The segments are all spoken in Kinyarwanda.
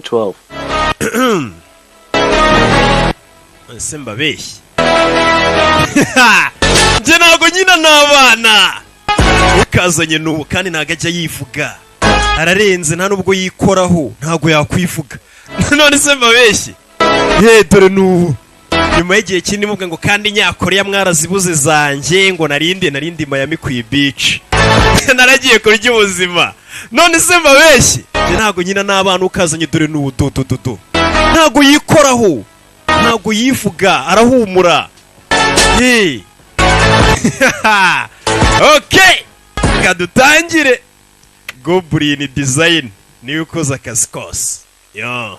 12. Ese mbabeshye, njye ntabwo nyina n'abana ukazanye n'ubu, kandi ntabwo ajya yivuga, ararenze, nta nubwo yikoraho, ntabwo yakwivuga. None se mbabeshye? He, dore n'ubu nyuma y'igihe kinini muvuga ngo kandi Nyakoreya mwarazibuze zanjye, ngo narindi Miami ku beach, naragiye kurya ubuzima. None se mbabeshye? Njye ntabwo nyina n'abana ukazanye, dore n'ubu do do do do, ntabwo yikoraho, ntabwo yivuga, arahumura. Hey. Okay, reka dutangire. Goblin Design niwe ukoze akazi kose. Yo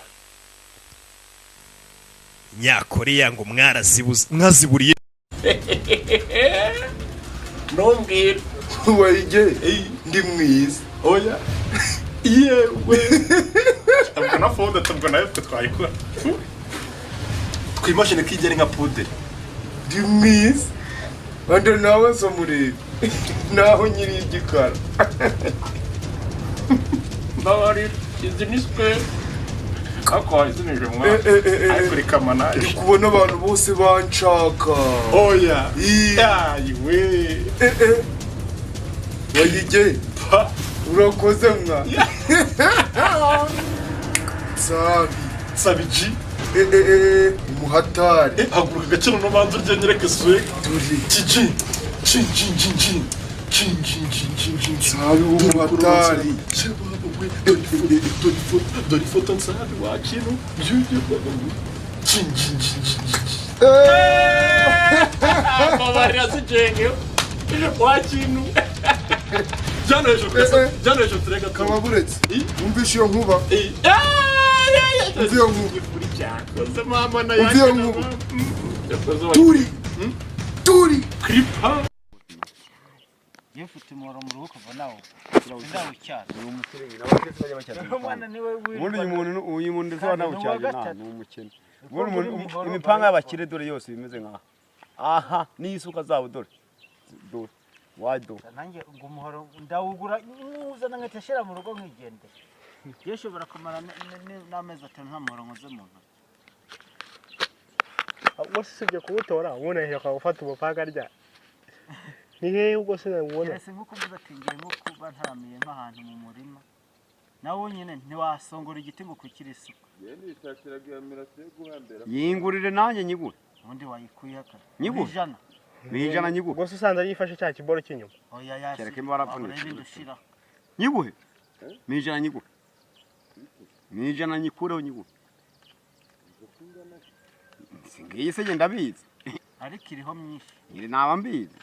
Nyakoreya ngo mwarazibuze, mwaziburiye. Ntumbwire. Wayige, ndi mwiza? Oya, yewe, tabwo na fonde, tabwo nawe twe twayikora, twimashine ko igera nka puderi. Ndi mwiza wenda nawe so murebe naho nyiri igikara. Mbabarira, izi ni square ariko wayizimije mwana. Eh, eh, eh, eh. Ariko rikama. Ndi kubona abantu bose banshaka. Oya. Ii. Yayiwe. Eh, eh. Wayige. Pa. Urakoze mwa Sabi. Sabi G. Eh, eh, eh, umuhatari. Eh, haguruka gakino n'ubanza urye, nyereke swag. Dore. G G G G G G G G G G G G. Sabi w'umuhatari. Dore ifoto, dore ifoto, dore ifoto, nsabi wakino. G G G G G G. Mbabarira sijenge wakintu jyana hejuru. Eh, eh. Jyana hejuru turega. Kaba buretse wumvishe iyo nkuba. Umva iyo nkuba. Cyakoze mama na. Umva iyo nkuba. Turi turi. Kripa. Iyo ufite umuhoro mu rugo kuva nawe ndawucyaza. Umwana niwe. Ubundi uyu muntu ndetse wanawucyaje nta ni umukene. Ubundi Umuhoro imipanga y'abakire dore yose bimeze nkaha aha, n'isuka zabo, dore dore wado. Nanjye ngo umuhoro ndawugura, nuzana nkahita ashyira mu rugo nkigendera. Iyo ushobora kumara n'amezi 5 nta muhoro nkoze mu ntoki. Ubwo se usibye kuwutora, ubundi aheruka gufata umupanga rya ni hehe? Ubwo se nabubona? Keretse nko kuvuga ati ngiye nko kuba ntaramiye nk'ahantu mu murima, nawe nyine ntiwasongora igiti ngo ukukire isuka. Yingurire nanjye nyigure. Ubundi wayikuye akara. Nyigure. 100. Ni 100 nyiguhe. Ubwo se usanze yifashe cya kiboro cy'inyuma? Oya, yasi. Kereka imba warapfunitse. Wabura ibindi ushiraho. Nyiguhe ni 100, nyiguhe ni 100, nyikureho nyiguhe. Ngiyi se ngenda mbizi. Ariko iriho myinshi. Iri naba mbizi,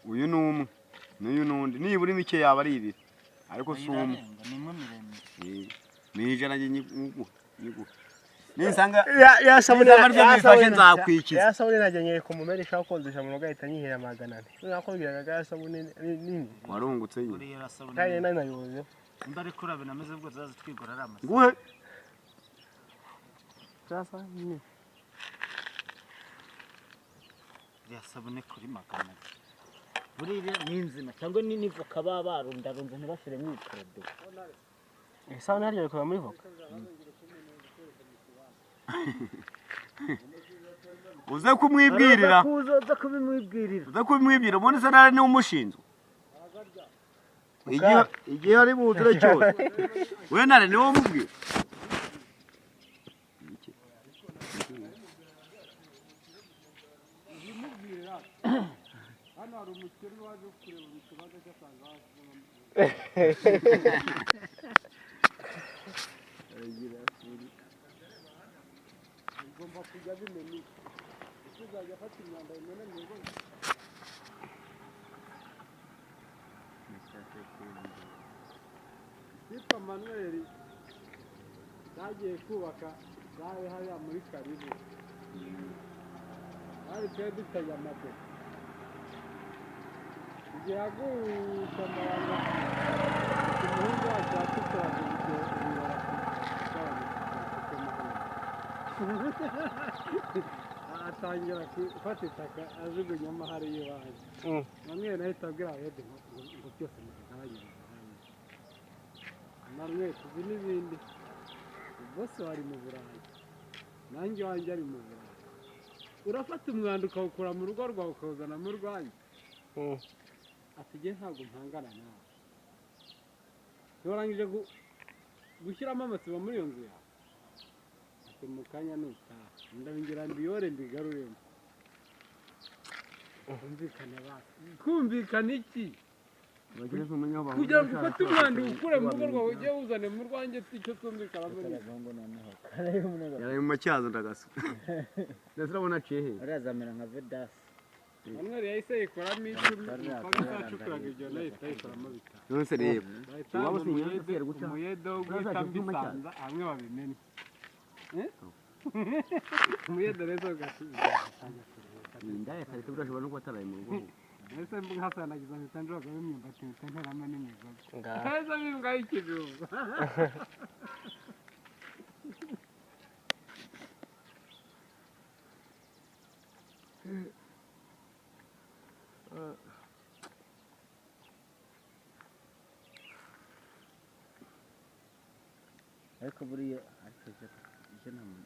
uyu ni umwe n'uyu n'undi, nibura mike yaba ari ibiri, ariko si umwe. Irarenga, ni imwe miremire. Eh, ni 100 njye nyiguhe, nyiguhe nisanga Ya sabune. Nisanga aribyo bifashe nzakwikiza. Ya sabune najya nyereka umumeri ishaka kozesha mu rugo, ahita anyihera 400. Nakubwiraga ya sabune nini. Warungutse nyine. Buriya rasabune. Kandi nanayozeho. Nimba ari kuri abiri nameze ubwo tuzaza twigura ari amasa. Nguhe. Sasa nini. Iriya sabune kuri 200 buriya ni inzima cyangwa ni n'ivoka baba barundarunze ntibashyiremo iyi produit? Isabune harya bikora muri voka? Uze kumwibwirira. Uza kubimwibwirira. Uze kubimwibwira, ubundi se nari niwe umushinzwe igihe ari buzure cyose, we nare niwe umubwira. Witwa Manuel bagiye kubaka bari hariya muri karibu, bari twari dufitanye amade igihe yaguye amabanga, umuhungu wacu yatukoraga ibyo bibara atangira gufata itaka ajugunyamo hariya iwanjye. Manuel ahita abwira Abedi ngo byose mubigabanyirize hamwe. Manuel tuzi n'ibindi. Bose bari mu Burayi, nanjye wanjye ari mu Burayi. Urafata umwanda ukawukura mu rugo rwawe ukawuzana mu rwanjye. Ati njye ntabwo mpangana nawe. Ntiwarangije gushyiramo amasibo muri iyo nzu yawe? Ati mu kanya nutaha ndabingira mbiyore mbigaruremo. Kumvikana basi. Kumvikana iki? Kugira ngo ufate umwanda uwukure mu rugo rwawe ujye wuzane mu rwanjye icyo tumvikana muri. Yaraye mu macyazo ndagasa. Ndetse urabona aciye he? Arazamera nka Vedasi. Manuel yahise yikoramo 10, umukobwa utacukuraga ibyo nawe ahita yikoramo 5. None se reba. Bahita umuyede wo guhita mbisanza hamwe babimena. Umuyede rero ugasubiza. Indaya kare turashobora no kuba ataraye mu rugo. Ese nkasanagiza mpita njogamo imyumbati mpita nteramo n'imigozi. Ese bimbwa y'ikijumba. Ariko buriya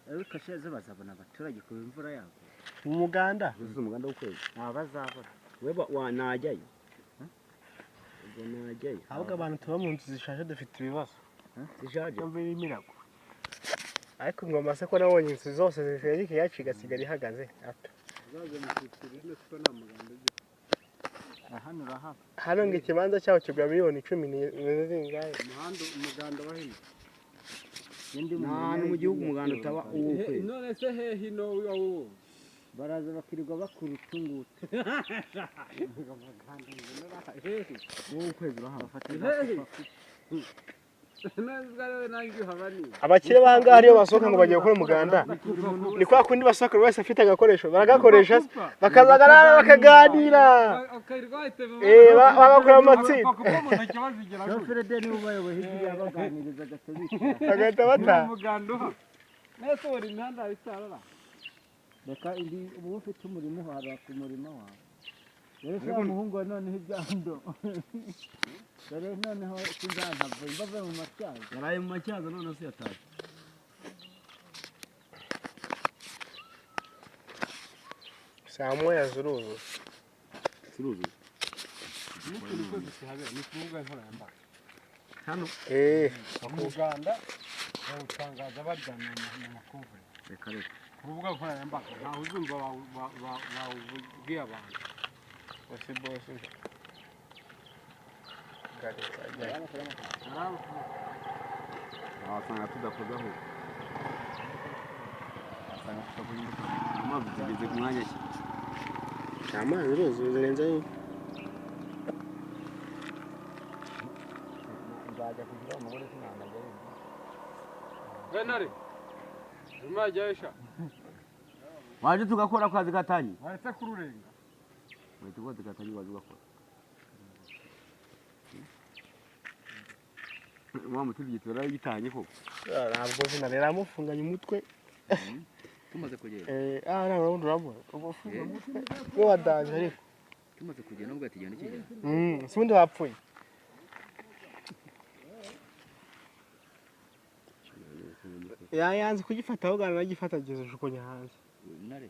ariko sheze bazabona abaturage ku imvura yabo. Umuganda? Umuganda w'ukwezi. Nta bazabona. Weba wa najyayo. Ubwo najyayo. Ahubwo abantu tuba mu nzu zishaje dufite ibibazo. Zishaje? Imvura irimo iragwa. Ariko ingoma se ko nabonye inzu zose zishaje yacu igasigara ihagaze. Uzaze mushyikire kuko nta muganda ugira. Hano urahaba. Hano ngo ikibanza cyaho kigura miliyoni 10 zingahe? Umuhanda umuganda wa hino. Nta mu gihugu umuganda utaba uw'ukwezi. None se hehe ino uwo? Baraza bakirirwa bakura utungutu. Uw'ukwezi urahaba. Abakire bangaha ariyo basohoka ngo bagiye gukora umuganda. Ni kwa kundi basohoka buri wese afite agakoresho baragakoresha bakazagarara bakaganira. Bagakora amatsinda. Bagahita bataha. Reka indi uba ufite umurimo uhara ku murima wawe. Rero se muhungu noneho ibyando. Dore noneho sinzantava mbave mu matyazo. Yaraye mu matyazo none se yataye. Saa moya zuruzu. Zuruzu. Hano. Umuganda bawutangaza baryamye mu makuvure. Reka reka. Ku rubuga nkoranyambaga ntawe uzumva bawubwiye abantu. Bosi bosi. Wasanga tudakozaho. Wasanga tudakozaho. Amazi tugeze ku mwanya ki? Amazi uruzi zirenze. Nzajya kugira umugore sinanajyayo. Benari. Rumajyesha. Waje tugakora akazi katanyi. Waretse kururenga. Wahita ukoze katanyi waje ugakora. Wa muti byitora yitanye koko. Ntabwo zina rero amufunganye umutwe. Tumaze kugenda. Ntabwo urabona. Ubufunga umutwe. We wadanje ariko. Tumaze kugenda ubwo ati genda kigenda. Sundi wapfuye. Ya yanze kugifata ahubwo aragifata ageze jukunya hanze. Nare.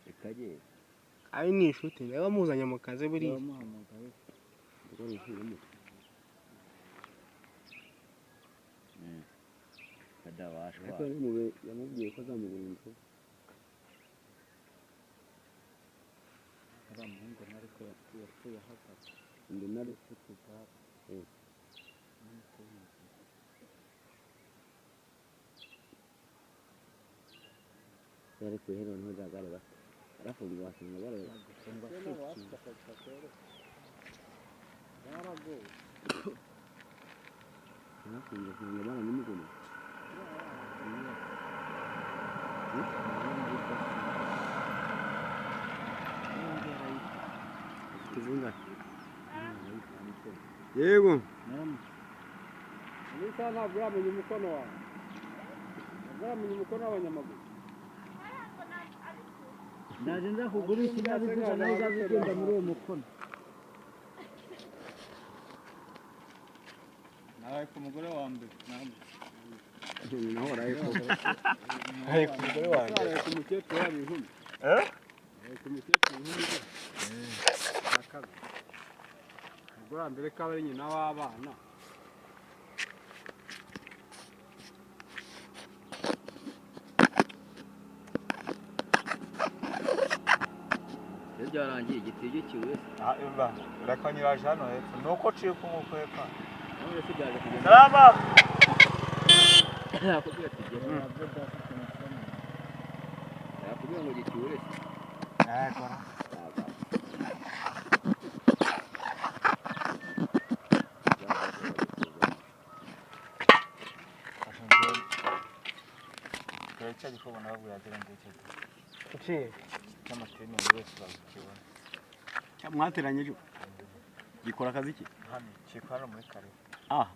Ekaje. Ari ni inshuti yaba muzanye mu kazi buriya. Ariko yamubwiye ko azamugura inzu. Uriya muhungu ariko yapfuye ahagaze. Undi nare. Ufite igare. Yari kuhera noneho rya gare bato. Arafunzwe wasanga bareba. Yarafunzwe asanga baranamugoma. Afite zingahe? Yego. Isaha ntabwo uramenya umukono wawe. Ntabwo uramenya umukono w'abanyamaguru. Ndaje nza kugura ikinyabiziga nawe uzaze ugenda muri uwo mukono. Nawe ku mugore wa mbere. Naho waraye koko. Ari ku mugore wanjye. Waraye ku mukecuru wari inkumi. Eh? Waraye ku mukecuru inkumi ze. Akabi. Ubwo wa mbere ko aba ari nyina w'abana. Iyo byarangiye igiti kiwe Urakanyuraje hano hepfo nuko uciye ku hepfo. None se byaje kugenda. Salama. Nakubwira ati genda. Nakubwira ngo gicyure se. Cya gikorwa nababwiye agira ngo icyo Iki? cy'amateni buri wese bazakibona. Mwateranye ejo. Gikora akazi ki? Hano kikora hano muri kare. Ah.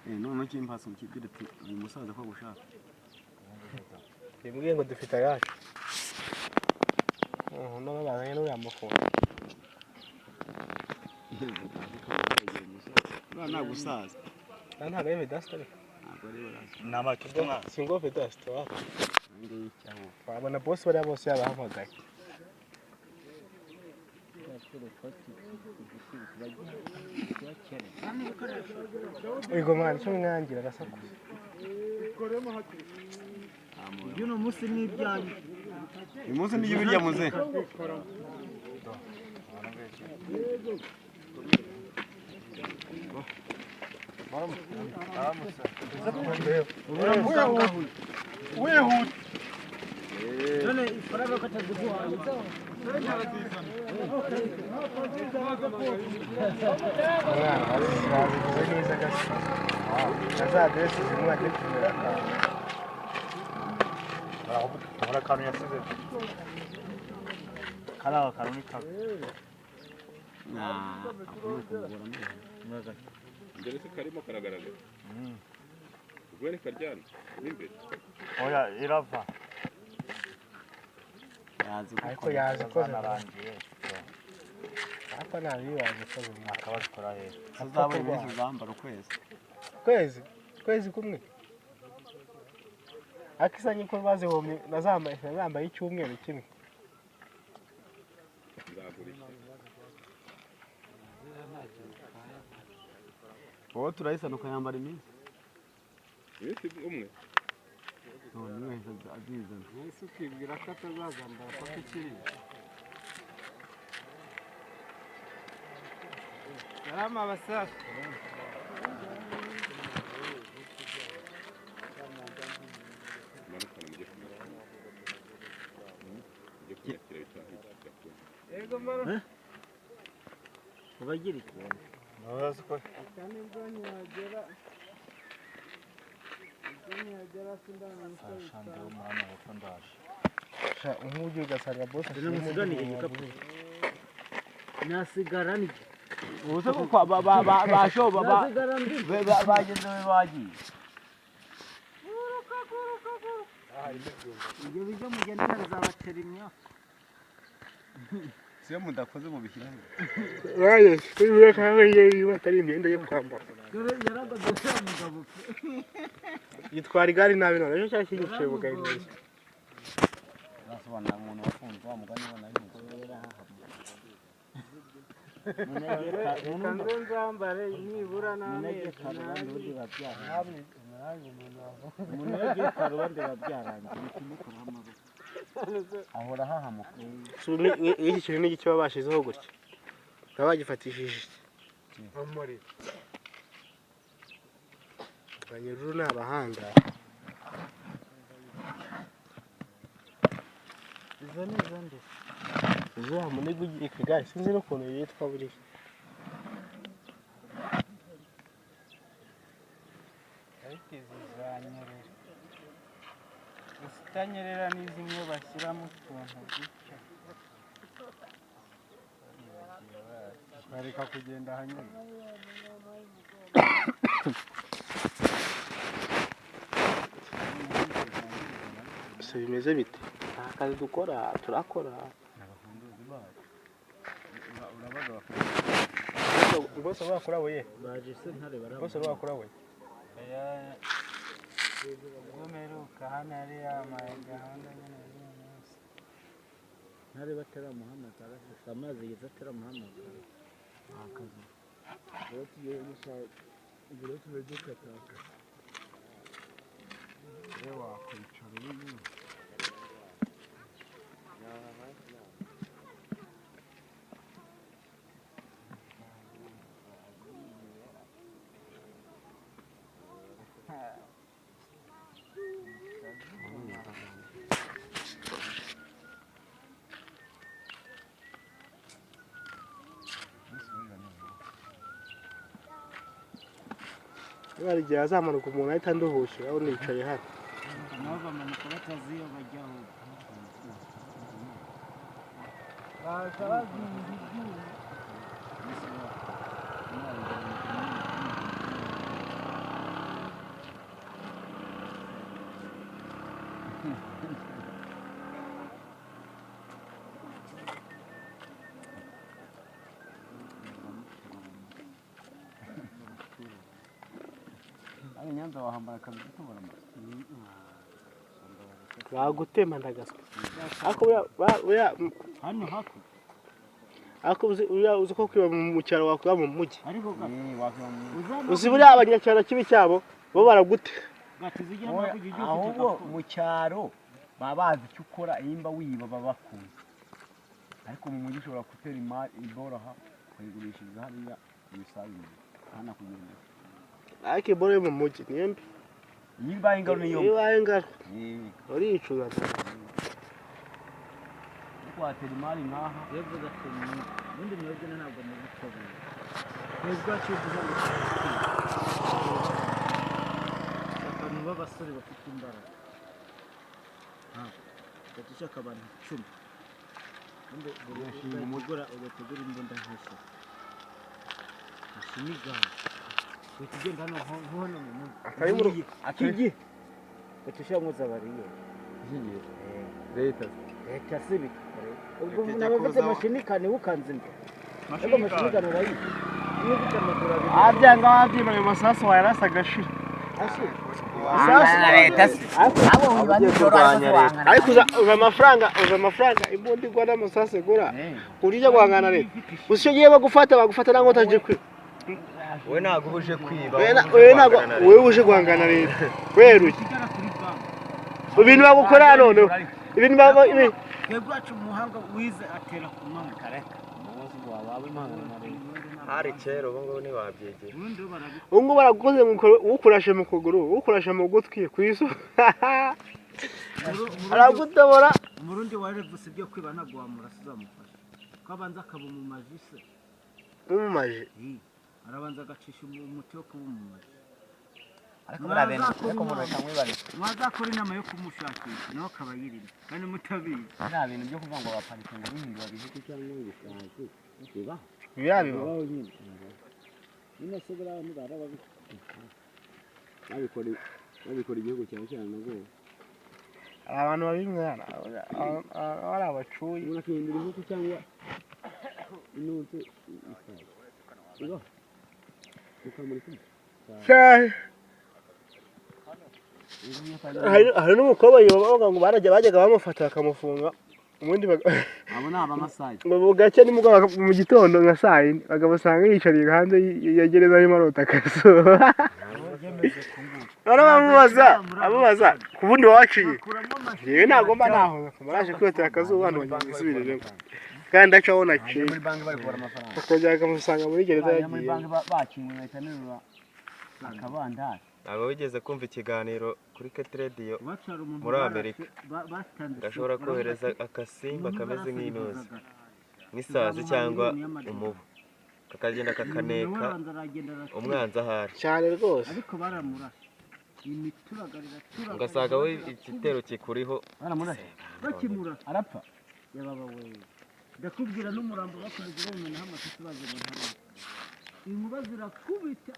None kimpasa mukibwire ati uyu musaza ko agushaka. Bimbwiye ngo dufite ayacu. None bazanye n'uriya mufundi. Nta gusaza. Nta ntabwo ari Vedaste ariko. Ntabwo ari baraza. Ni amacupa mwana. Singo Vedaste wapi. Wabona boss bariya bose yabahamagaye. Ego mwana icyo mwangira arasakuza. Uyu munsi ni ibyanyu. Uyu munsi ni ibirya muze. Wihuta. None ifaranga ko ataziguhaye. Mwana bazigize neza gasa. Na za dress zimwe bagiye kumera akantu. Tubona akantu yasize. Kariya kantu ni kabi. Mbere se karimo karagaragara. Ubwo ni karyana n'imbere. Oya irava. Ariko yazi ko Zanarangiye. Ariko ntabi bazi ko zimwe. Akabazikora hejuru. Tuzabona iminsi uzambara ukwezi. Kwezi? Kwezi kumwe. Ariko isa nk'uko bazihomye nazambaye icyumweru kimwe. Nzagura iki. Wowe turayisana ukayambara iminsi. Iminsi umwe. None wese azizana. Ese ukibwira ko atazazambara paka ikiri. Salama basaza. Manukana mujye kumwakira. Mujye kumwakira bitahita. Yego mara. Ubagira iki? Ntubazi ko Aka nibwo nkihagera. Nibwo nkihagera sindabona shandi wo muri hano hepfo ndaje. Nk'uburyo ugasanga boss Namusiganire igikapu. Nasigara ndi. Ubu se ko ba basho ba Nasigara ndi. bageze bagiye. Ibyo bijya mugendera bizabatera imyaka. Siyo mudakoze mubishyira he? Raye, kuri kandi iyo atari imyenda yo kwambara. Dore yaragaze uriya mugabo pe. Yitwara igare nabi none ejo cyari kigiye bugahinduza. Nasobanura umuntu wafunzwe wa mugani ubona ari Reka nze nzambare nibura n'amezi Umuntu yagiye karubande biba byarangiye kumukoraho amaboko. Ahora hahamuka. Nk'iki kintu n'igiki baba bashyizeho gutya. Baba bagifatishije iki? Umuriro. Abanyururu ni abahanga. Izo ni izo nde? Izo wa muniga ugiye ku igare sinzi n'ukuntu yitwa buriya. Ariko izi zanyerera. Izitanyerera ni zimwe bashyiramo utuntu gutya. Bareka kugenda hanyuma. Se bimeze bite? Nta kazi dukora turakora. Bose bakurabuye. Baje se ntare barabona. Bose bakurabuye. Ubwo mperuka hano yari yampaye gahunda nyine y'uyu munsi. Ntari bataramuhamagara gusa amazi yeza ataramuhamagara. Akazi. Ubwo tugiye gusa ubwo tugiye dukataka. Wowe wakwicara uri Niba hari igihe azamanuka umuntu ahita anduhukira aho nicaye hano. Nabo bamanuka batazi iyo bajya aho. Baza bazinga ibyuma. Hano Nyanza wahambara kabiri utobora amazu. Bagutema ndagaswa. Ariko buriya hano hakurya. Ariko buriya uzi ko kwiba mu cyaro wakwiba mu mujyi. Ariko Uzi buriya abanyacyaro kibi cyabo bo baragute. Ahubwo mu cyaro baba bazi icyo ukora, nimba wiba baba bakuzi. Ariko mu mujyi ushobora gutera imari iboroha ukayigurishiriza hariya ibisabire hanakugendera. Ariko iboro yo mu mujyi niyo mbi. Iyo ibaye ingaro niyo mbi. Iyo ibaye ingaro. Uricuza. Ariko watera imari nkaha. Yavuze ati ubundi mwebwe ntabwo mubitabira. Mwebwe wacu uvuga ngo abantu b'abasore bafite imbaraga. Ugahita ushaka abantu 10. Ugategura imbunda nk'eshatu. Mashini gani. Uhita ugenda hano nko hano mu mujyi. Atari mu rugo. Iki gihe. Uhita ushyiramo zabariye. Leta. Leta si bike. Ubwo umuntu aba afite mashini kane ukanze imbere. Ariko mashini kane urayizi. Iyo ufite amaguru abiri. Abyanga wabyima ayo masasu wayarasa agashira. Ariko uza amafaranga imbunda igwa n'amasasu igura urya guhangana leta. Gusa iyo ugiye bagufata ntabwo utaje kwiba. Wowe ntabwo uba uje kwiba. Wowe ntabwo wowe uje guhangana leta. Weruye. Ibintu bagukora noneho. Ibintu Twebwe wacu umuhanga wize atera ku manywa. Hari kera ubu ngubu ntiwabyegera. Ubu ngubu baragukoze ukurashe mu kuguru, ukurashe mu gutwi, ku iso. Aragutobora. Umurundi warevuse ibyo kwiba ntabwo wamurasa uzamufasha. Ko abanza akaba umumaji se. Umumaji? Arabanza agacisha umuti wo kuba umumaji. Ariko buriya bene ariko mureka mwibarize. Mwazakora inama yo kumushakisha nawe akaba yirimo kandi mutabizi. Biriya bintu byo kuvuga ngo baparike ngo bihindura bihugu cyangwa ngo bisazi bibaho. Biriya bibaho. Nyine se buriya abantu barababikora. Babikora igihugu cyane cyane nabwo. Hari abantu babimwana ari abacuyi. Umuntu akihindura ihugu cyangwa intutu isazi. Bibaho. Ukamurika umwe. Cyane. Hari n'umukobwa bavuga ngo bajyaga bamufata bakamufunga ubundi abo ni abamasayi ngo gake nimugoroba mu gitondo nka saa yine bakamusanga yicariye hanze ya gereza arimo arota akazuba. Barabamubaza amubaza ku bundi waciye yewe ntabwo mba nahoza maraje kwiyotera akazuba hano ngisubiremo kandi ndaca aho naciye muri banki bari kubara amafaranga bakongera bakamusanga muri gereza Bajya muri yagiye banki bakinguye bahita nterura akabandari. Ntabwo wigeze kumva ikiganiro kuri Keti Radio muri Amerika gashobora kohereza akasimba kameze nk'intozi nk'isazi cyangwa umubu kakagenda kakaneka umwanzi ahari cyane rwose. Ariko baramurashe. Imituragarira ugasanga we igitero kikuriho baramurashe bakimurashe arapfa. Yababa we ndakubwira n'umurambo bakomeza bawumenaho amatasi baje ngo ntabwo inkuba zirakubita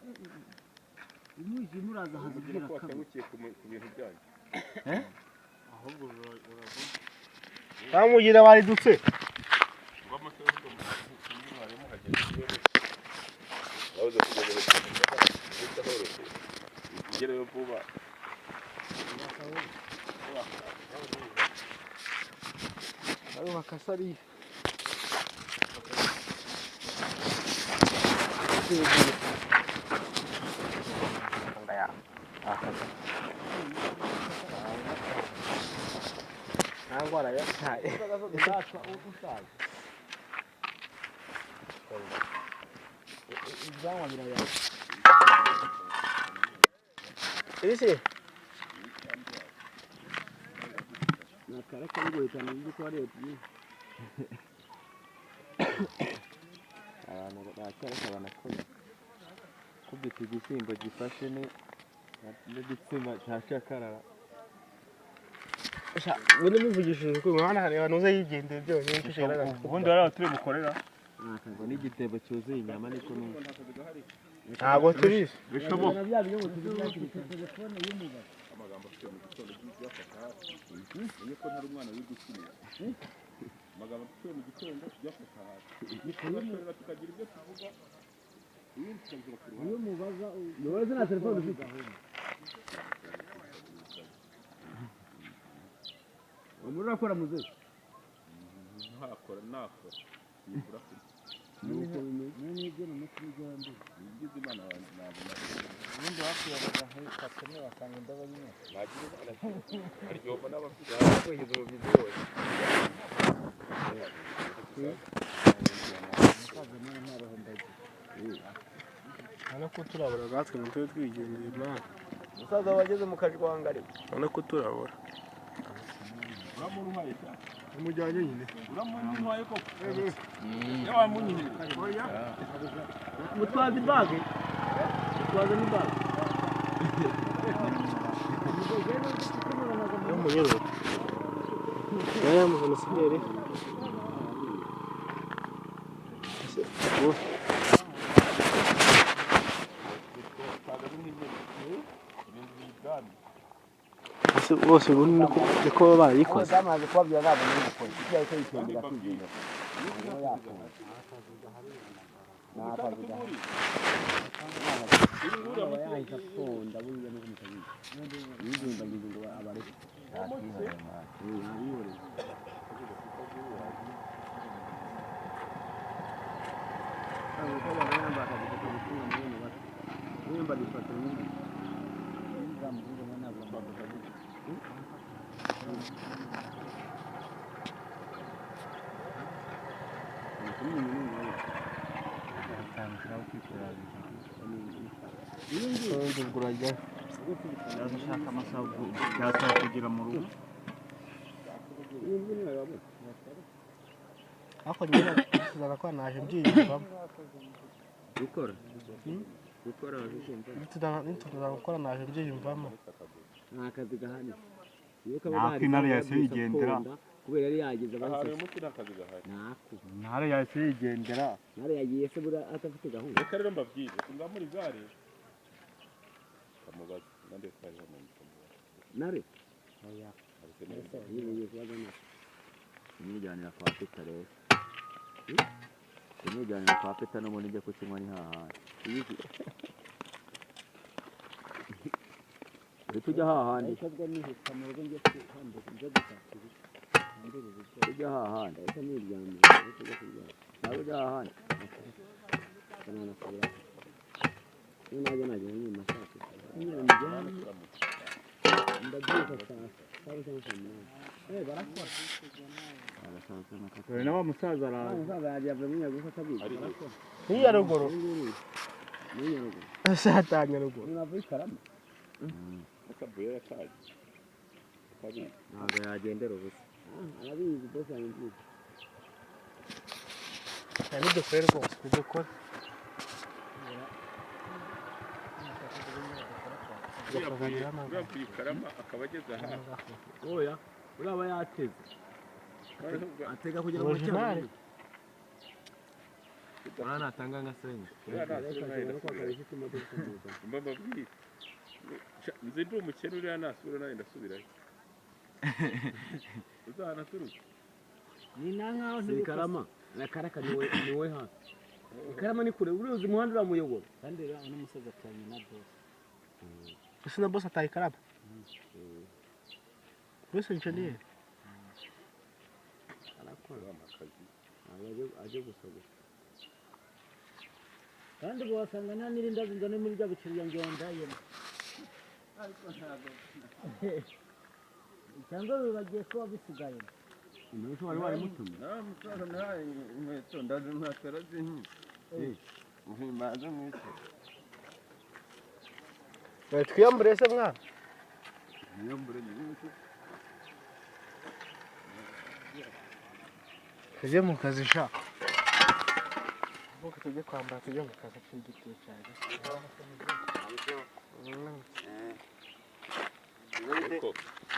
umwijima uraza hazibwira kabiri. Ku bintu byanyu. Ahubwo uravuga. Bamugira baridutse. Ugereyo vuba. Barubaka sariya. Ntabwo arayataye. Ibyanwa birayaba. Ese Nakara kari cyane uzi ko warebye. Abantu bacyareka banakora kubita igishyimbo gifashe ni n'igitsina cya shakarara. Ubundi muvugishije ukuri mwana hari abantu uza yigendeye byonyine icyo kigaragaza. Ubundi hariya turi bukorera. Ngo n'igitebo cyuzuye inyama niko numva. Ntabwo tubizi. Bishoboka. Telefone y'umugabo. Amagambo afite mu gitondo byafata hasi. Umenye ko ntari umwana w'igukinira. Amagambo afite mu gitondo byafata hasi. Tugashorera tukagira ibyo tuvuga. Ibindi tukabishyira ku ruhande. Iyo mubaza Wowe nta telefone ufite. Umuriro urakora muzehe. Ntakora nakora. Nibura kurya. Nuko bimeze. n'ibyo ni umuti w'igihombo. Ngize Imana nabona. Ubundi wakwibaza nk'ikatune wasanga indobo nyine. Nagira Imana. Aryoba n'abafite. Kwihiza umubyizi wose. Umusaza nawe nta roho ndagira. Urabona ko turabura natwe mu tube twigendeye mwana. Umusaza wageze mu kajwanga ariko. Urabona ko turabura. Uramuntwaye cyane. Umujyanye nyine. Uramuntwaye koko. Yawamunyihere. Mutwaza ibage. Mutwaza n'ibage. Yo munyururu. Yaya mujenosideri. Bose ubundi niko baba barayikoze. Zamaze kubabwira ntabwo muri gukora. Icyo yahise yitembera akigendera. Nta kazi gahari. Aba yahise atonda buriya nuko mutabizi. Yizumbagiza ngo abareke. Yabihoreye. Umukobwa yambaye akajipo kagufi nka mwene bato. Yambaye ipantaro y'ubururu. Ubwo urajyayo. Ndashaka amasaha byasaba kugera mu rugo. Ariko njyewe nifuzaga ko naje mbyiyumvamo. Gukora. Gukora wabikumva. Nituza gukora naje mbyiyumvamo. Nta kazi gahari. Iyo kaba Nako gahari intare yahise byose yigendera. atonda, kubera yari yageze Ahantu abahise uyu munsi nta kazi gahari. ntako. Ntare yahise yigendera. Ntare yagiye se buriya adafite gahunda. Reka rero mbabwire. Nzamura igare. Kamubaze. Nande twari hano kamubaze. Ntare Ariko neza. yivuye kubaza ntare. Kumwijyanira kwa Peter rero. Kumwijyanira kwa Peter n'ubundi njya kukinywa ni hahandi. Uhita ujya hahandi. Ariko bwo nihuta mu rugo njye kuhambira njye gushaka ibiti. Hambira ibigori. Ujya hahandi. Ariko niryamye ariko ujya kuryama. Nawe ujya hahandi. Kanana kubura. Iyo najya nagera nyuma saa sita. Nyine ndyamye ndabyuka saa saba cyangwa saa munani. Eh barakora. Dore na wa musaza araza. Umusaza yagiye avuye muri Nyabugogo atabizi. Barakora. Ni Nyaruguru. Muri Nyaruguru. Sata Nyaruguru. Ni bavuye i Karama. Akavuye yataye. Akabizi. Ntabwo yagendera ubusa. Ah, arabizi bose yangiye. Nidukore rwose nidukore. Uriya Karama akaba ageze aha. Oya, uriya yateze. Atega kugira ngo Original. cyane. Uriya natanga nka senya. Uriya nasubira nawe ndasubirayo. Mba mbabwire. Nzi ndi umukene uriya nasubira nawe ndasubirayo. Uzahanaturutse. Ni na nkaho Si Karama. Na Karaka niwe niwe hafi. Karama ni kure, uruzi umuhanda uramuyobora. Kandi rero uno musaza aturanye na boss. Ese na boss ataye ikaraba. Bruce Engineer. Arakora akazi, ntabwo ajya gusa gusa. Kandi ubu wasanga nta n'irindazi ngo ni muri bya biceri byanjye wandayemo, ariko ntabwo cyangwa wibagiye ko wabisigayemo. Umuntu wari warimutumye. Naramutora, nahaye inkweto, ndazimuhatara zinki mbanze mwishyure. Twiyambure se mwana? Mwiyambure nyine. Tujye mu kazi sha. Ahubwo tujye kwambara, tujye mu kazi k'igiti cyane.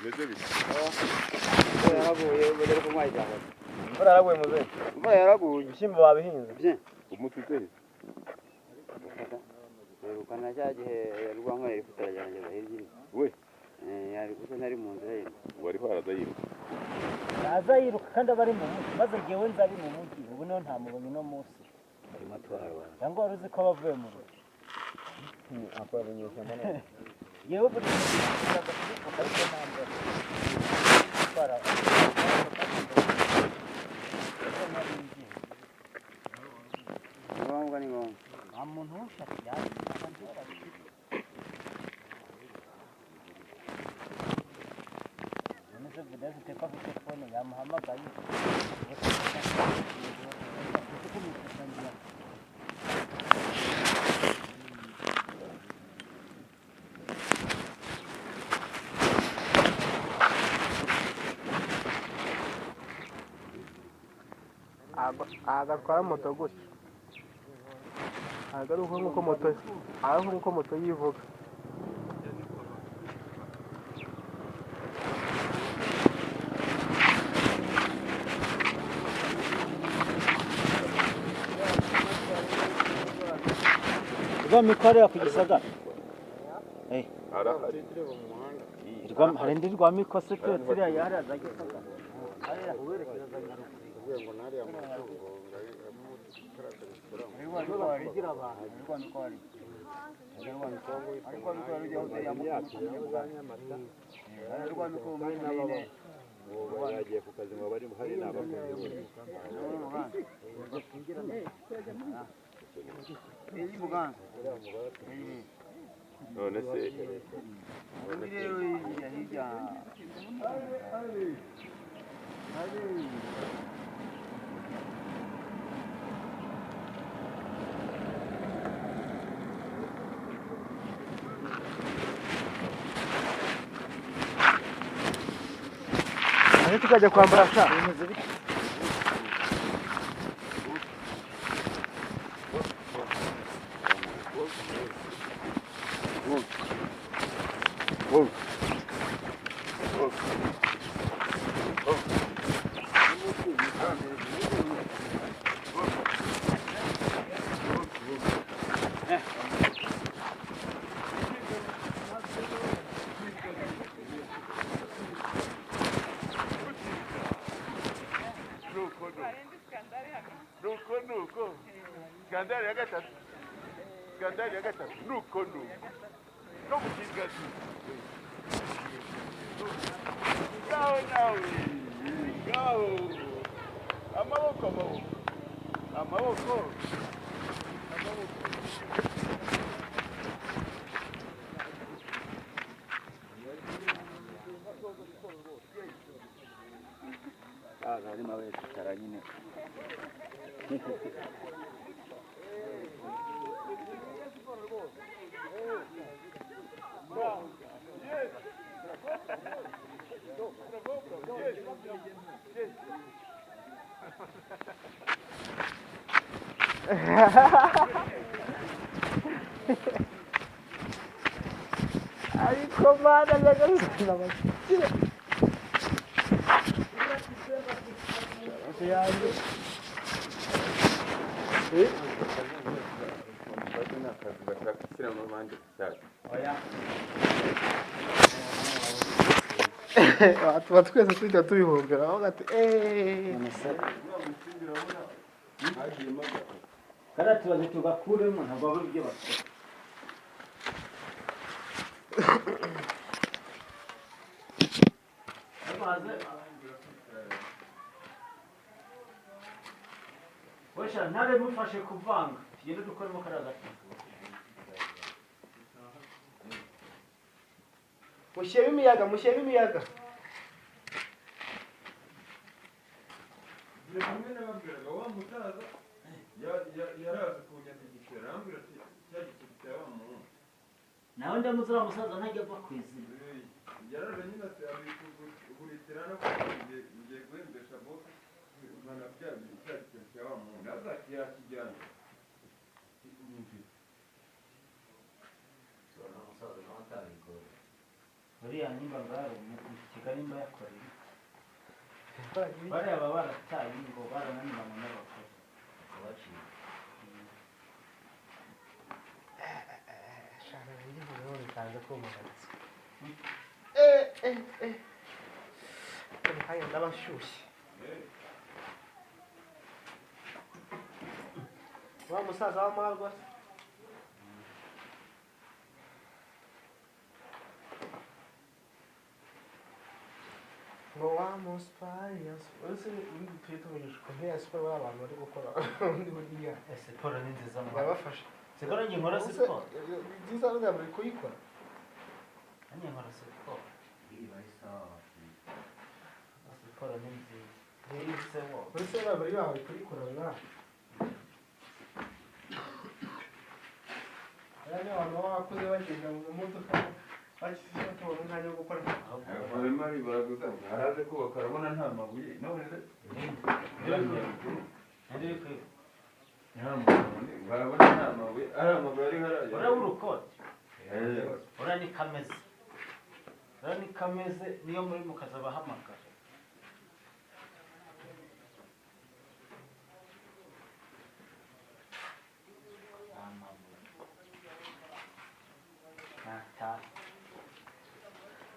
Bimeze bite? Yaraguye, bari kunywa ijambo. Imvura yaraguye muzehe. Imvura yaraguye. Ibishyimbo babihinze. Umuti uteye. Rukana cya gihe rwankora yari kutaragerageza hirya iri. We. Yari kuko ntari mu nzira ye. Wari haraza yiruka. Aza yiruka kandi aba ari mu mujyi, maze jyewe nza ari mu mujyi, ubu niho ntamubonye uno munsi. Arimo atwara abantu. Cyangwa wari uzi ko aba avuye mu rugo? Akora mu nyeshyamba none. Yewe, buri gihe nkundaga kubivuga, ariko ntabwo gutwara. Ni ngombwa, ni ngombwa. Nta muntu w'ushatse yaje. None se Vedaste ko afite phone, yamuhamagaye? Agatwara moto gutya, ntabwo ari uko nk'uko moto, ari nk'uko moto yivuga. Rwamiko hariya ku Gisagara. Arahari. Hari indi Rwamiko se turetse iriya yahariya za Gisagara, hariya werekeza za Nyaruguru? Kugira abantu. Yagiye ku kazi ngo bari hari n'abakozi. None se Hirya hirya. Aho tukajya kwambara sha. Nuko nuko nuko skandali ya gatatu, skandali ya gatatu, nuko nuko no mu kigazi ngaho nawe ngaho, amaboko, amaboko, amaboko, amaboko. Harimo abesikara nyine. Ariko mana nyagasani, abakire yanjye. Ni akazi bashaka gushyiramo abandi bashyashya. Tuba twese tujya tubihombera aho ati eee. Kariya tubaze tugakuremo, ntabwo babura ibyo bakora. Baze wesha ntare mufashe kuvanga tugende dukoremo kariya gato. Mushyiremo imiyaga, mushyiremo imiyaga. Rimwe nababwiraga wa musaza yaraza kunyandikisha arambwira ati cya giceri cya wa muhungu. Nawe ndamuzura musaza ntajya ava ku izina. Yaraje nyine ati abikuguritira no ngiye guhembesha bose nkana bya cya giceri cya wa muhungu azaki yakijyana. Uriya nimba ngaro mu Kigali nimba yakoreye bariya baba barataye ngo barananiranywe n'abakozi Baciye. Shana ngiye bitanze kumaritse. Kanya ndabashyushye. Wa musaza w'amarwa se? Ngo wa muspayi uretse ubundi tujye tuvugisha ukuntu ya siporo bariya abantu bari gukora ubundi buriya Siporo ni nziza mwana. Yabafasha. Siporo njye nkora siporo. Nziza buriya bari kuyikora. Nanjye nkora siporo. Siporo ni nziza. Ese wowe. Uretse bariya bari bari kuyikora mwana. Aya ni abantu baba bakuze bagenda mu modoka bakize tubona umwanya wo gukora. Barimo baraguza haraze kubaka arabona nta mabuye none nta mabuye barabona nta mabuye ari amabuye ari hariya. Uriya w'urukote. Uriya ni kameze. Uriya ni kameze niyo muri mukaza bahamagara.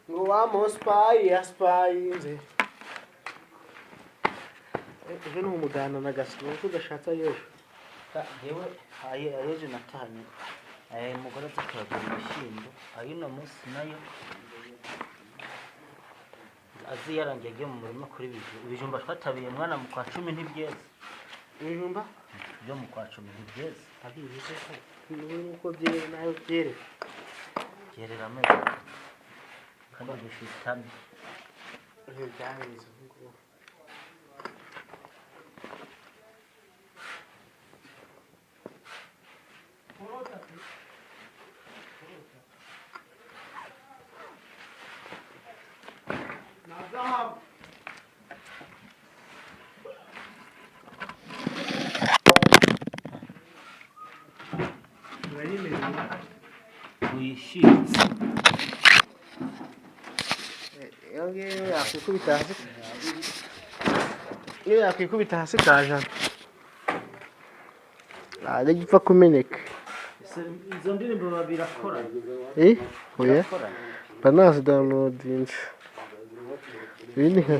Ngo wa muspayi yasipayinze. Ejo ni umuganda na gasima kuko udashatse ayejo. Yewe ayejo natahanye umugore azi kuragura ibishyimbo ay'uno munsi nayo azi yarangiye agiye mu murima kuri ibijumba twatabiye mwana mu kwa 10 ntibyeze. Ibijumba byo mu kwa 10 ntibyeze. Abizi se nuko byere nayo byere. Byerera amezi atatu kandi bifitanye. Byareze ngubu. Wishitse. Iyo ngiyo yakwikubita hasi. Iyo yakwikubita hasi kajana. Ntajya gipfa kumeneka. Izo ndirimbo babirakora. Oya. Mba nazidownloadinze. Ibindi nka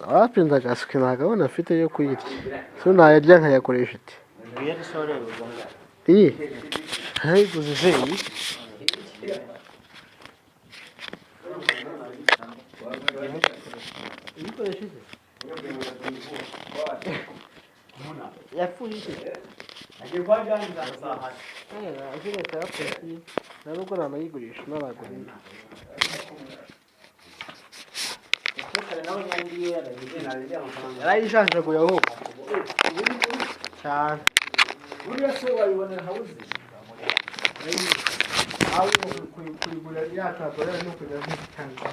wapi ndagasuka nta gahunda mfite yo kuyirya. So nayarya nkayakoresha iti. Iyi nayiguze se iyi. Uyikoresha iki? Yapfuye iki? Leta yapfuye nta nubwo nanayigurisha naragura indi. Yarayishajaguye ahubwo cyane. Buriya se wayibonera hawuze? Aho kuyigura yatabora no kujya kuyitanga.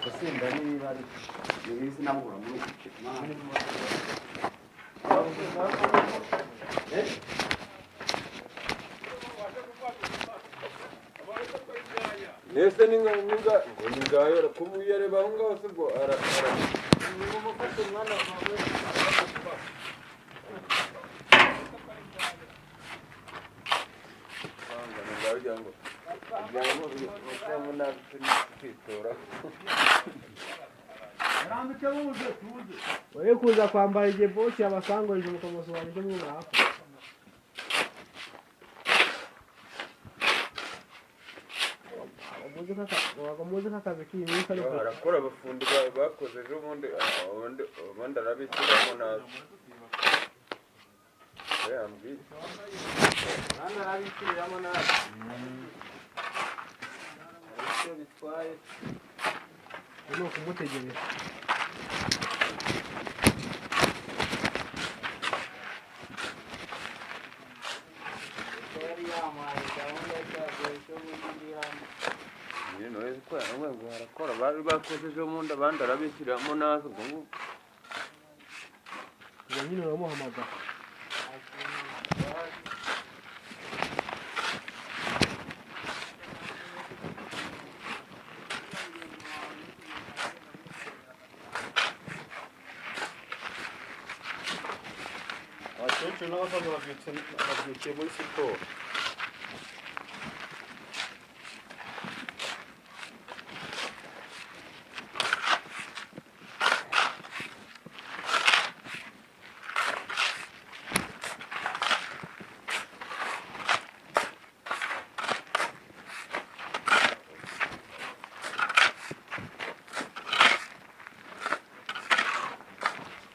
Gusinda niba ari ibizi nabura muri Ese ninga ninga ngo ningayora kumuyareba aho ngaho se bwo ara ara Wowe kuza kwambara igihe bosi yabasangurije mukamusobanurira icyo mwaka. Muzi nk'akazi k'iyi minsi ariko Harakora abafundi bakoze ejo bundi, ubundi arabishyiramo nabi. Yambwiye. Kandi arabishyiramo nabi. Icyo bitwaye ni ukumutegereza. Yari yamuhaye gahunda cyagiye cyo guhinduramo. Nyine ko ngo harakora bari bakoze ejo bundi, abandi arabishyiramo nabi ubwo ngubwo. Ubwo nyine uramuhamagara. Abakecuru n'abasaza babyukiye muri siporo.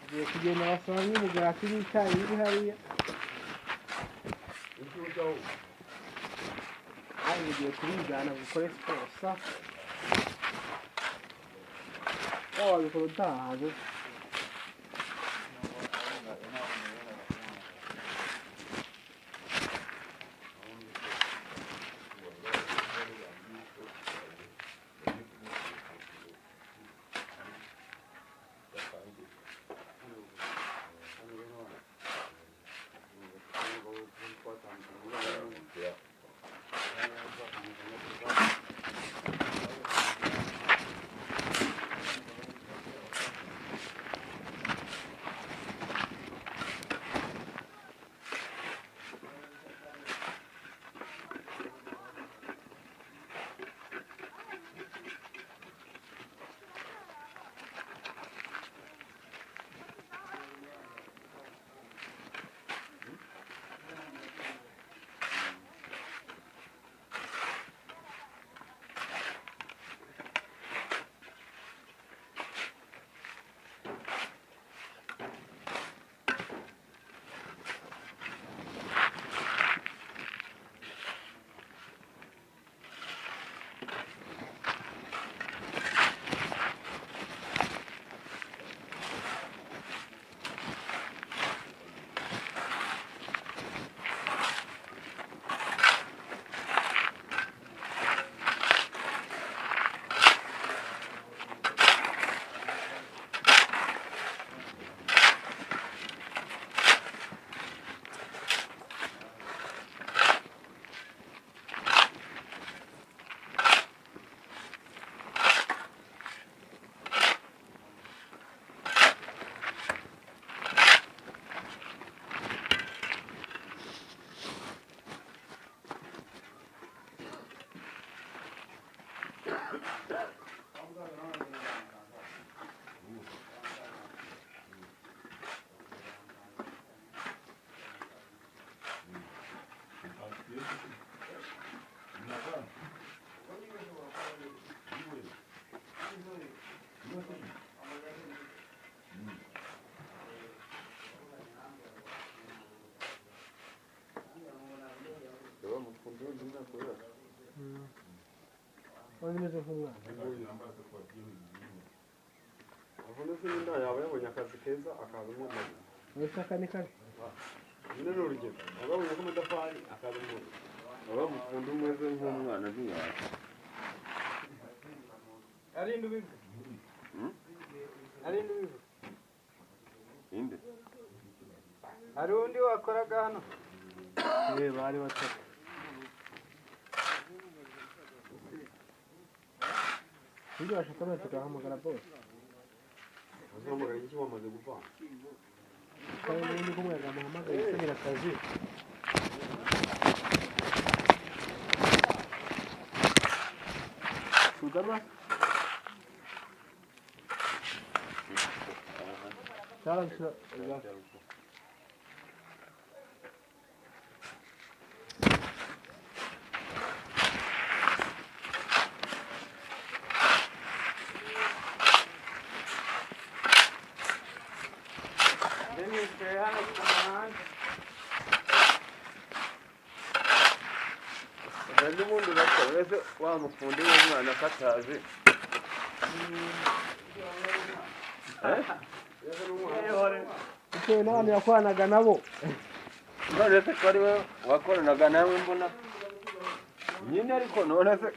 Agiye kugenda basanga umugati n'icyayi biri hariya. Nawe ugiye kubijyana ngo ukore siporo sa. Waba wabikora utahaze. Wari umeze nk'umwana. Avuna se n'inda yaba yabonye akazi keza akaza umwamazi. Uretse aka ni kabi. Nyine ni urugero. Yaba yabonye k'amatafari akaza umwamazi. Abamufundi umeze nk'umwana ntiyaza. Arinde ubivuga. Arinde ubivuga. Inde? Hari undi wakoraga hano? Bari batatu. Ibyo bashaka bose tugahamagara bose. Uzahamagara iki wamaze gupfa? Kandi n'undi ko umuyaga muhamagaye isubira akazi. Sugama. Cyarangije. N'ubundi uretse wa mufundi w'umwana akatazi Bitewe n'abantu yakoranaga nabo. None se ko ari we wakoranaga nawe mbona nyine, ariko none se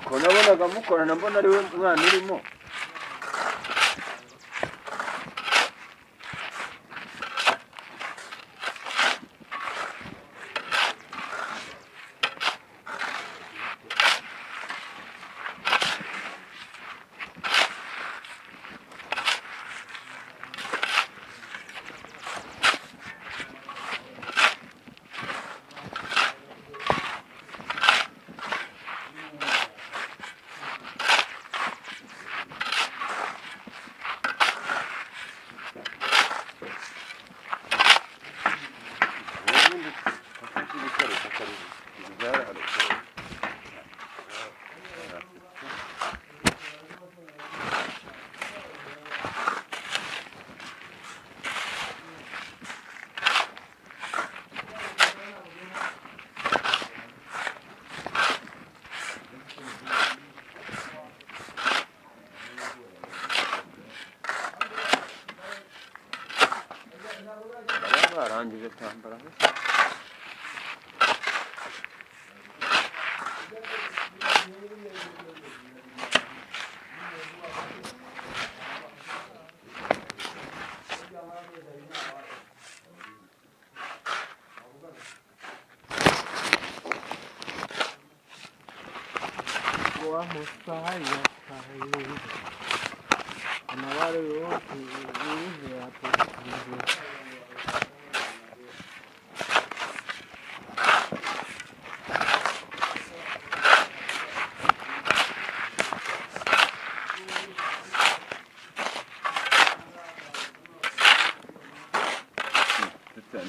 ko nabonaga mukorana mbona ari we mwana urimo. Barangije kwambara.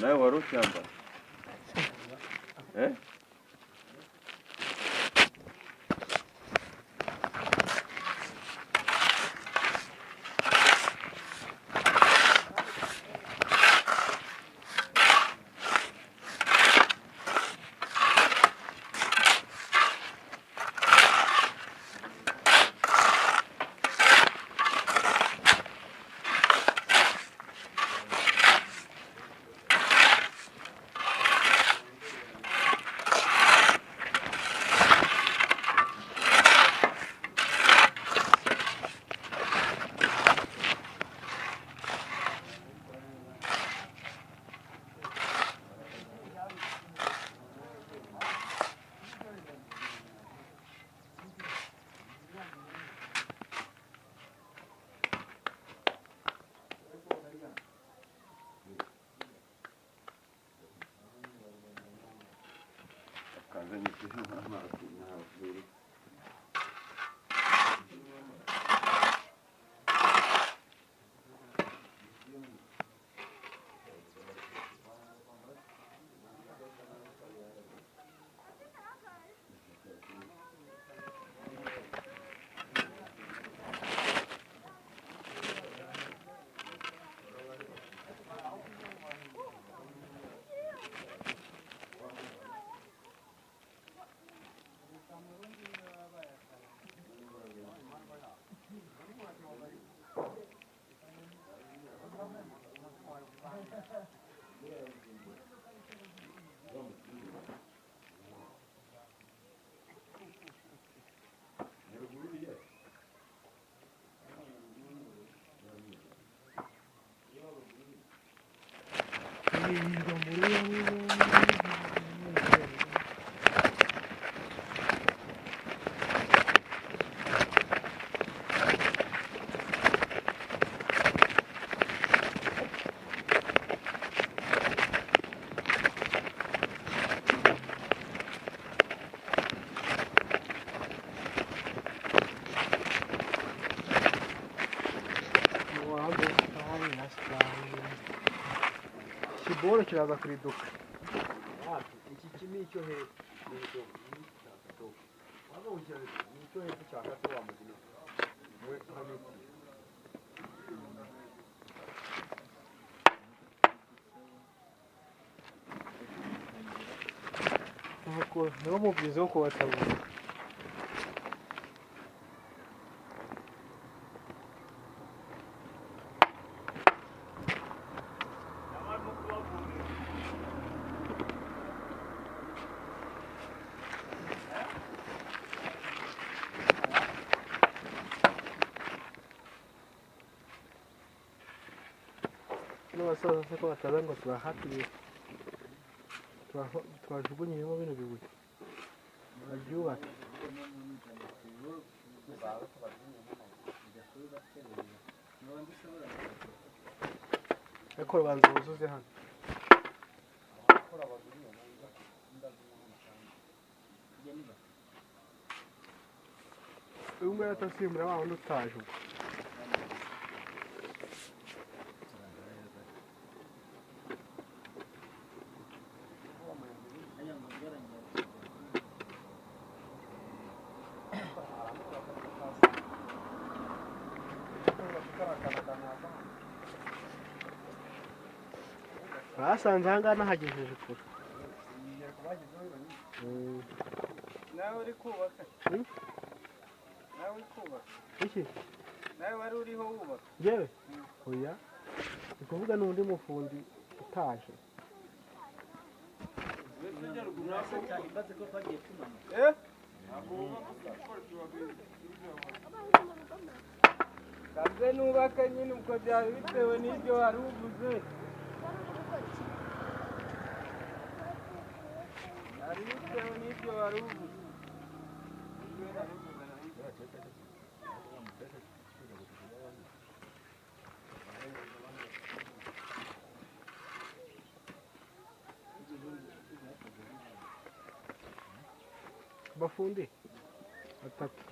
Nawe wari ucyambara? Ikiboro kiraza kuriduka. Iki ni icyo hepfo. Ni icyo hepfo cya gato wa mugina. Niwo mubyizi wo kubatabura. N'abasaza se ko bataza ngo turahatire twajugunyemo bino bibuye babyubake. Ariko banza wuzuze hano. Uyu nguyu atasimbura wa wundi utaje ubwo. Basanze aha ngaha nahagejeje kure. Nawe uri kubaka. Nawe uri kubaka. Iki? Nawe wari uriho wubaka. Yewe? Oya. Ni kuvuga n'undi mufundi utaje. Kaze nubaka nyine ubwo byari bitewe n'ibyo wari uvuze. Byari bitewe n'ibyo wari uvuze. Abafundi batatu.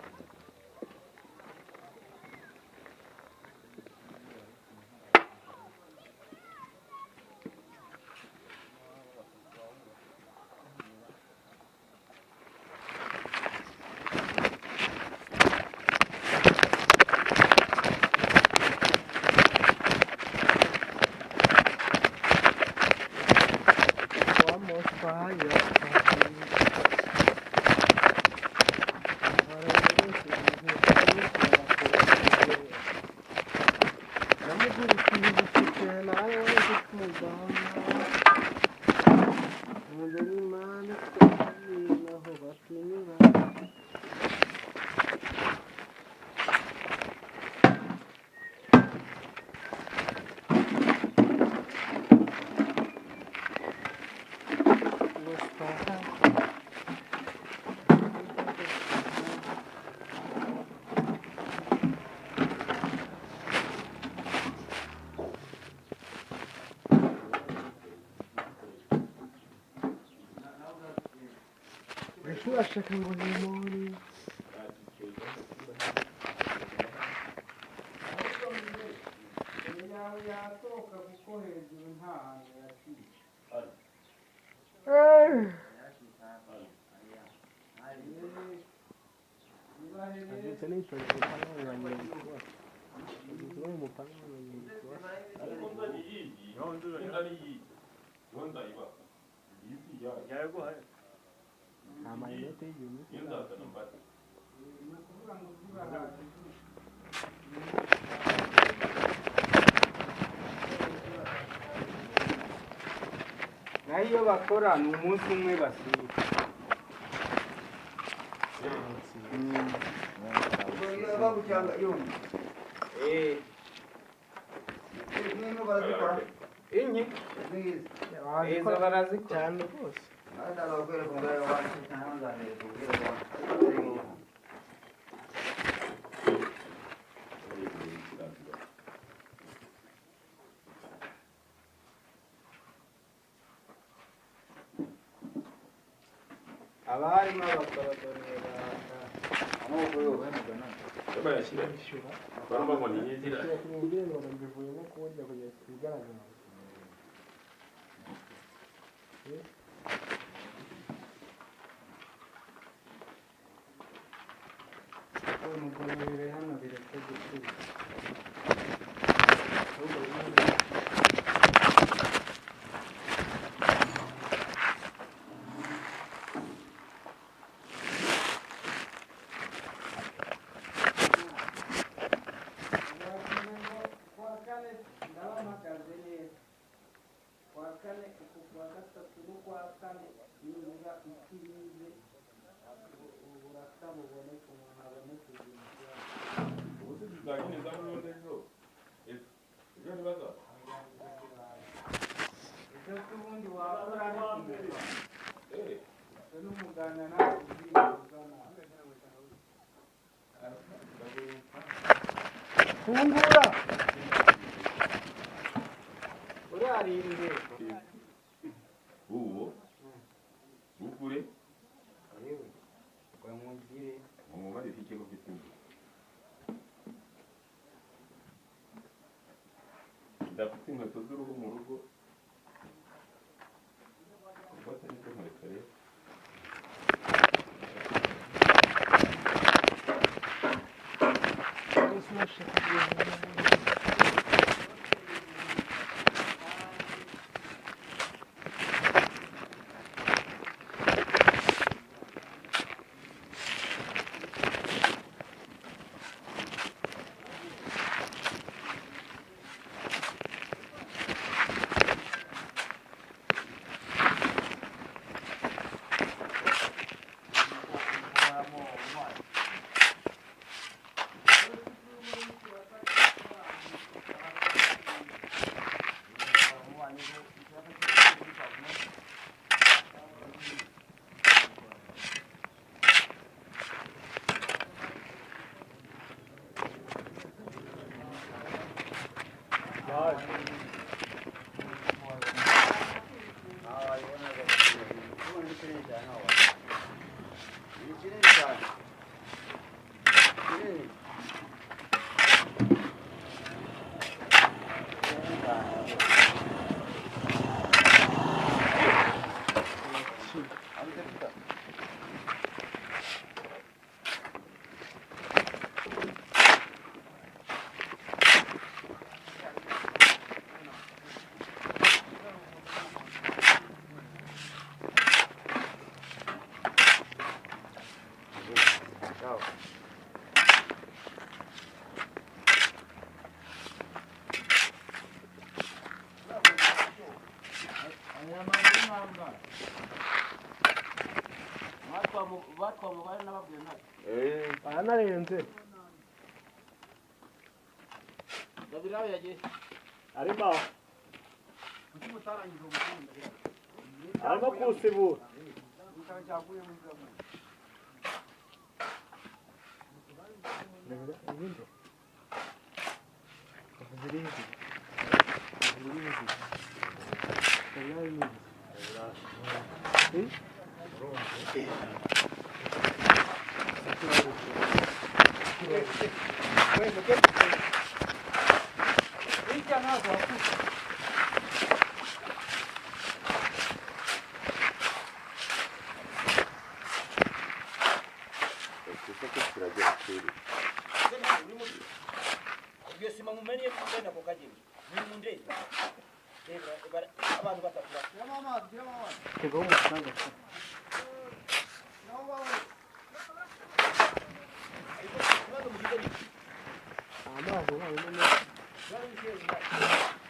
Vamos para Urashaka ngo nimori Yatoka kuko hejuru nta hantu yaciye. Abyutse nitonze umupanga nta mayinete y'igihumbi. Naho iyo bakora ni umunsi umwe basiba. Inyi izo barazikora cyane rwose. Haba harimo abakorodoniye Mbivuyemo kuburya kugira ibigaragara. Mugororere hano bireke. Ukwa gatatu n'ukwa kane nibura icumi uburasa buboneke umuntu abone kugira Ubu se tuzagenda n'ubundi ejo ejo ejo ntibaza ejo se ubundi wakora n'umuganda nawe uzana fungura urarinde uwo ugure yewe ngo umubare ikigo ufite inzu ndafite inkweto z'uruhu mu rugo ubwo atari izo nkweto rero. Aranarenze. Arimo. Arimo kusibura.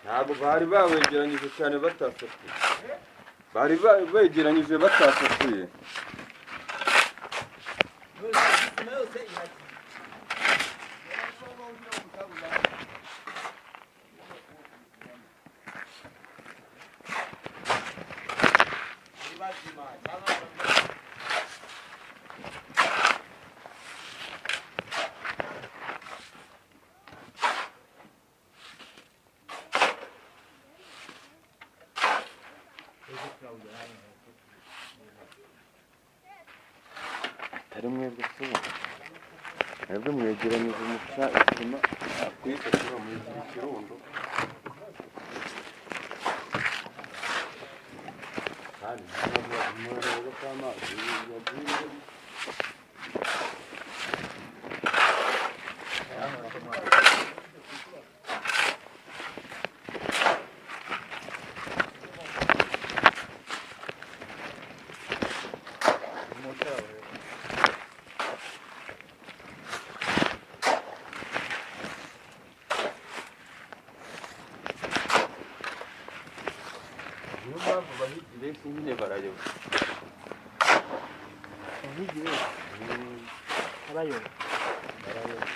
Ntabwo bari bawegeranyije cyane batasatuye, bari begeranyije batasatuye. Atari mwebwe se mwebwe mwegeranyije umuca isima akwisatura muri kirundo kandi ntabwo k'amazi yagiye. Niyo mpamvu abahigi benshi nyine barayoba. Abahigi benshi barayoba. Barayoba.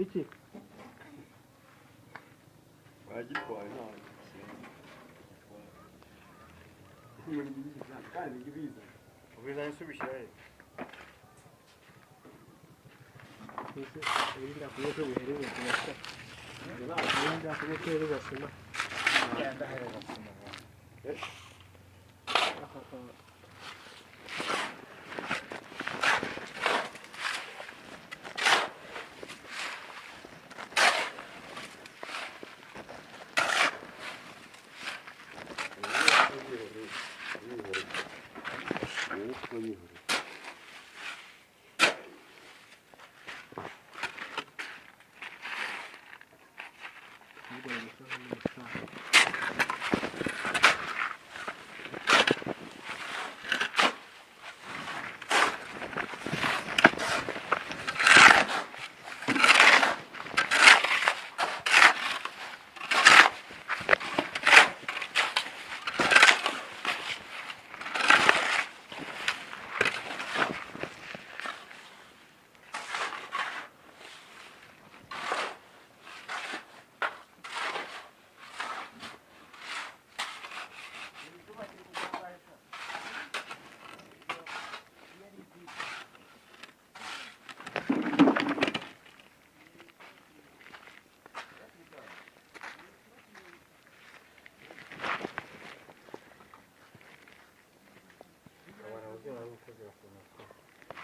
Iki? Baragitwaye ntabwo. Kandi biza. Ubizanye se ubishyira he? Wirinda kuba buhereza sima. Wirinda kuba buhereza sima.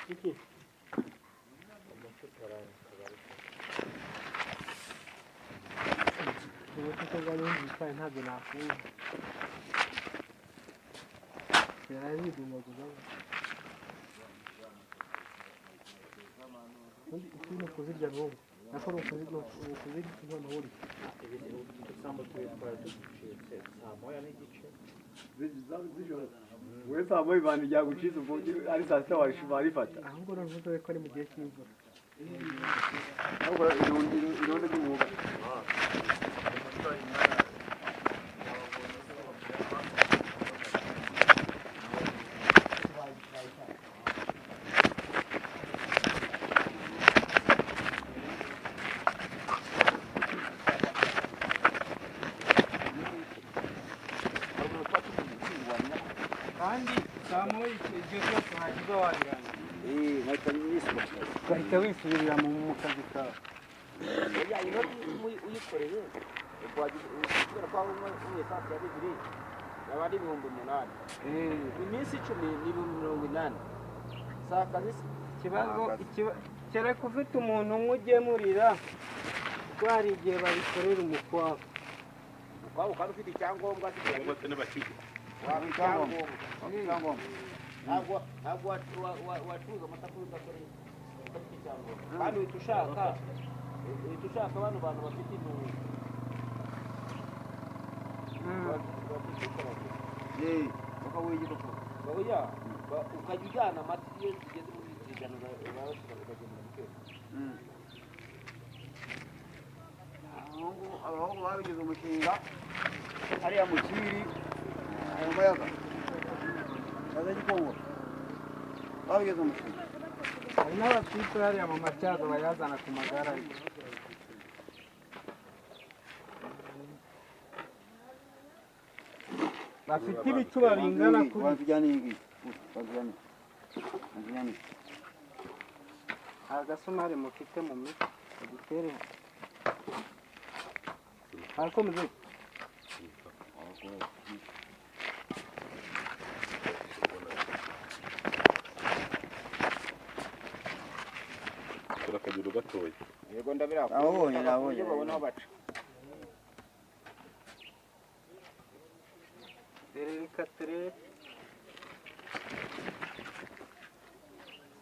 Iki? Ubu bwari bwitwaye ntabwo nakuzi. Yarabidumbaguza. Ubundi ifi ni ukuzirya n'ubu. Nako ni ukuzirya noneho urya. Ibisambo tubitwara ducitse saa 1:30. Z'ijoro. Wowe saa moya ibintu byagucitse ubwo ari saa sita warifata. Ahubwo noneho dore ko ari mu gihe cy'imvura. Ahubwo irondo ry'umwuga. Ibyo byose wagize wabirangiza. Nkahita nisubira. Ugahita wisubirira mu kazi kawe. Oya, inoti uyikoreye kubera ko aho esanse ya 2 yaba ari 8000. Iminsi 10 ni 80,000. Si akazi se? Ikibazo kereka ufite umuntu umwe ugemurira, kuko hari igihe babikorera umukwabo. Umukwabo kandi ufite icyangombwa Waba icyangombwa. Ntabwo wacuruza amata kuri udakoreye udafite icyangombwa. Kandi uhita ushaka bano bantu bafite intungo. Ukajya ujyana amata iyo zigeze muri 100 ukagemura bikeya. Abahungu babigize umushinga hariya mu Kiri ayo mayaga kaza Gikongo babigize umushinga. Hari n'abatwite hariya mu Matyazo bayazana ku magare. Bafite ibicuba bingana kuri agasumari mufite mu mitwe agutere arakomeze. Akagero gatoya. Yego ndabira. Abonye nabonye. Babona aho baca. Dere rikatere.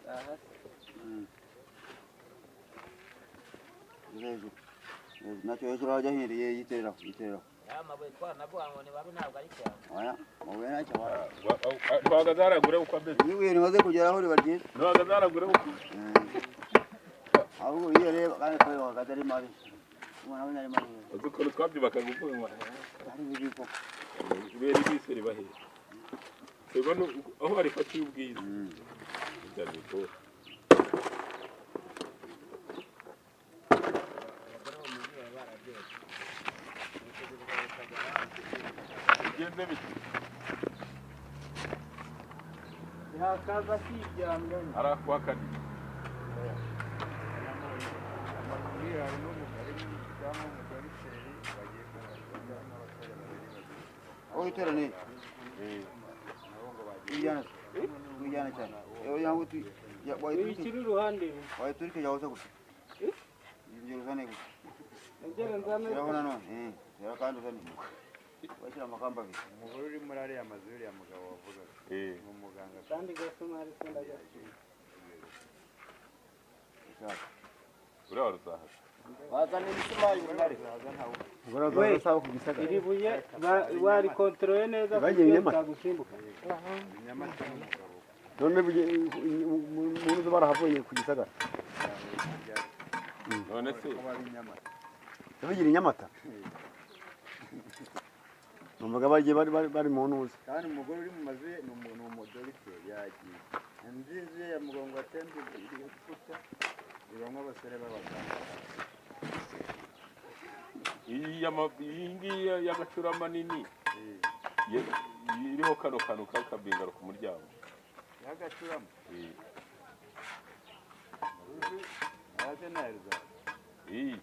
Aha. Hejuru. Nacyo hejuru hajya hiriye yiterera yiterera. Ya mabuye twanavuga ngo ni babi ntabwo ari cyane. Oya, mabuye ntacyo. Twahagaze haragure uko ameze. Iyo ibuye rimaze kugeraho riba ryiza. Twahagaze haragure uko. Ahubwo iyo reba kandi ko bahagaze ari mabi. Ubona abonye ari mabi. Uzi ukuntu twabyubakaga uvuga ngo ari bibi koko. Ibuye ribise riba hehe? Reba aho barifatiye ubwiza. Bijya bigora. Bigenze bite? Yakaza kiryamye. Arakwakaniye. Aho iteraniye. Wijyana cyane. Ibikiri iruhande. Wayiturike yahoze gusa. Ingero uzane gusa. Ingero nzane. Shyiraho nanone. Shyira kandi uzane. Washyira amakamba abiri. Umugore uri muri ariya mazu y'uriya mugabo wavugaga. Ni umuganga. Kandi gasumari se ndagasuma. Uriya ruzahaza. Bazana imisumari ntare. Iri buye warikontorore neza kuko utagusimbuka. None muntu barahavuye ku Gisagara. None se babigira Inyamata. Numvaga bagiye bari mu ntuza. Kandi umugore uri mu mazu ye ni umuntu w'umudogiteri yagiye. Inzu ye ya mugongo atembe iri ibamo abasore b'abaganga. Iyi ngiyi y'agacurama nini iriho kano kantu k'akabingaro ku muryango. Y'agacurama? Iyi.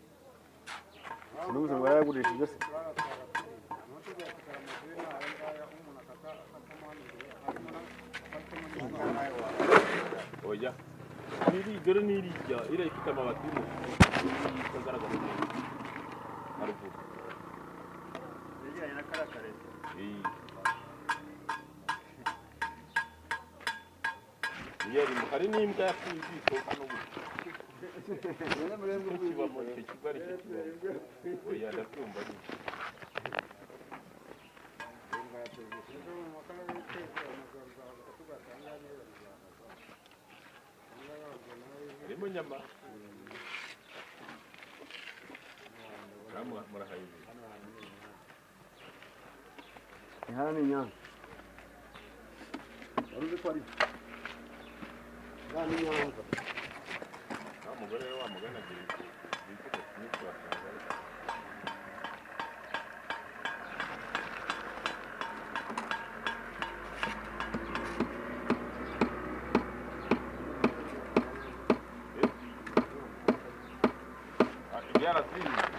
Sinumvise ngo yaragurishije se. Oya. Niri dore nirijya iriya ifite amabati y'umutuku itagaragara neza. Haruguru. Yegeranye na kariya karezi. Iyi. Iyo arimo hari n'imbwa yakuye ijisho hano gutya. Kibamo icyo kigo ari cyo kibamo. Oya ndabyumva nyine. Harimo nyama. Murahaye. Ni hano ni Nyanza. Wari uzi ko ari? Hano ni Nyanza. Wa mugore we wamugana agira ibitego kimwe wasanga. Yarazinze.